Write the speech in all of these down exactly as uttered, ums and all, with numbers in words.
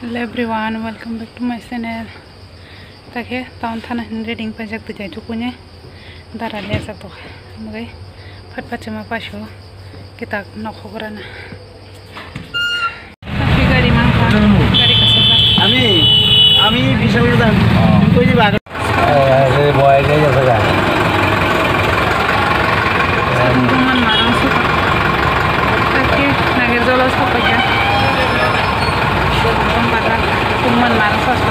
Hello everyone, welcome back to my channel. Takhe town thana hin reading paijak twi jai tukune dara le jak to. Mugai phat phat chama pasu kitak nokho gorana. Takhe gari mangkha, gari kasajak. আমি আমি বিশাল দাম কই দিবা? Bwai khe jasa ga. Tungman marang suka. Takhe nage jolo sopaikha. Tungman marang soka.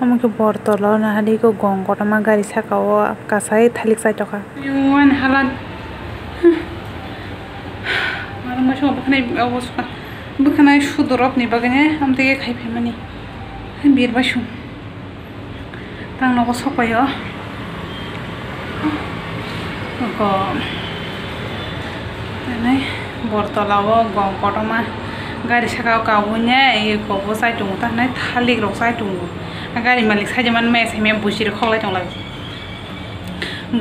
Omo khe Bortola o nahali khe gong kotorma gari saka o kasai thalik chai tokha. Ayung ani halan. Maro masa bwkhanai obo suka. Bwkhanai sudorok ni bagwi ne amtwi khe khai phaimani. Birbaisung. Tang nogo sopaio. Go. Nai Bortola o gong kotorma gari saka o kabui ne eko bo chai tongo ta nai thalik rok chai tongo. Gari malik sai man me sai me busi rok khoklai tong lai.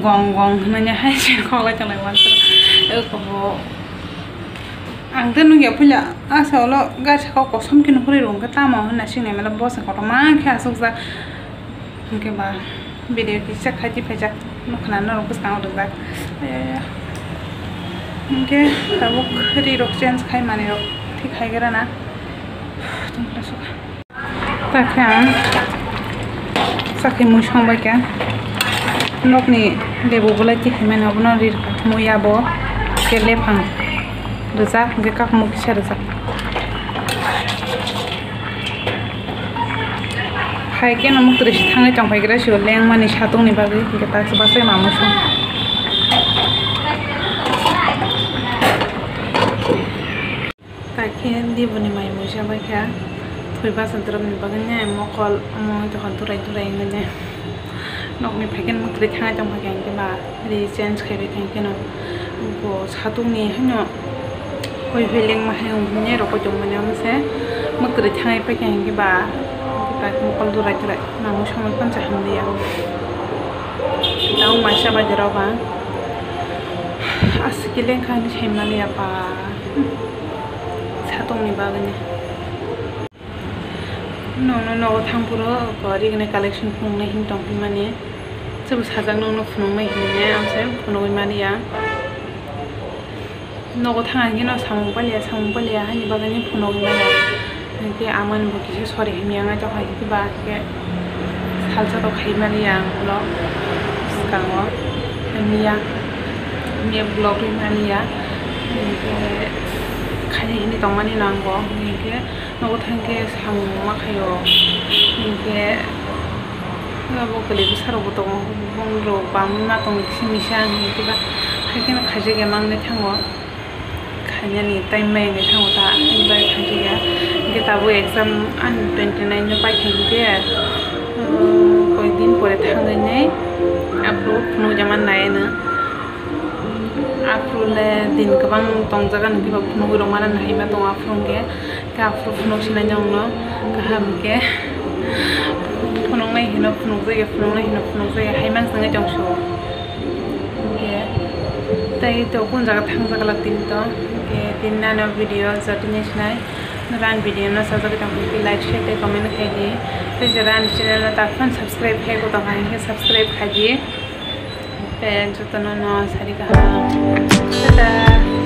Gong gong hinui ne hai se khoklai tong lai wan eko bo. Ang tei nugya puila asa ulo gari saka o kosom khe nuhuri rw hwnkhe tamo hwnna singnai mano bwsa kotorma khe asukjak hwnkhe ba video kisa khai tiphaijak nukha na norok bwskango rwjak. Ayaya. Hwnkhe tabuk ri rok change khai manwi rok thik khai gra na tongkha sukha. Takhe ang sakhe mui songbaikha. Nokni lebu bolai tihaimani obono rirkha. Mui abo khe lephang rijak, hwnkhe kakmuk kisa rijak. Hai kheno muktwi se thangwi tongphai gra sio lengmani satungni bagwi, hwnkhe tak bachai mamui song. Takhe diboni mai muisa bai kha, thwi basa drop ni bagwi ne mokol omo wngwi tongkha durai durai wngwi ne. Nokni phaikhe muktwi thangwi tongkha khe hwnkhe ba ri change khaibai kha hwnkhe no bo satung ni haino hoi hoi lengma hai wngwi ne rokoi tongmani omo se muktwi thangwi paikha hwnkhe ba tak mokol durai durai mamui samui pansa hamliya. Tamo maisa bai rok ba aswk khe lengkha hinwi saimani apa. Satungni bagwini. Nokno nogo thang phuru ko rigni collection phunuknai hin tongphimani. Chwbo sajak nokno phunuknai hinwi amse phunugwi mani ya. Nogo thang hinkhe no samung paliya samung paliya hani bagwini phunugwi mani. Hinkhe amani bo kisa sori hamya wngwi tongkha, hinkhe ba hinkhe salsa rok khai mani ya ang vlog swkango, miya, miya vlog rwi mani ya, hinkhe khaini hini tongmani no ang bo, hinkhe nogo thangkhe samung ma khaio, hinkhe abo kwlwi bwsarokbo tongo, bongni rok bangma tongo kisa misa, hinkhe ba haikheno khaijak ya mangni thango. Khainani time bai wngwi thango ta, ani bai khaijak ya. Hinkhe tabuk exam ani twenty nine no paikha hinkhe, um, koikdin pore thangwi nai aphuru phunukjama nai ano. Aphuru le din kwbang tongjaga hinkhe ba phunugwi rwmani haima tongo aphuru hinkhe. Khe aphuru phunuk sinai nokno kaham khe phunuknai hino phunukjak ya, phunuknai hino phunukjak ya, hai mang swngwi tong sio. Hinkhe tei to kun jaga thang jaga lak tini to. Hinkhe tini nano video jotoni sinai. Nokha ani video no sajagwi tong khe like, share tei comment khai di. Tei jora ani channel no takhon subscribe khai bo tong kha hinkhe subscribe khai di. Tei jotono no sari kaham. Tata.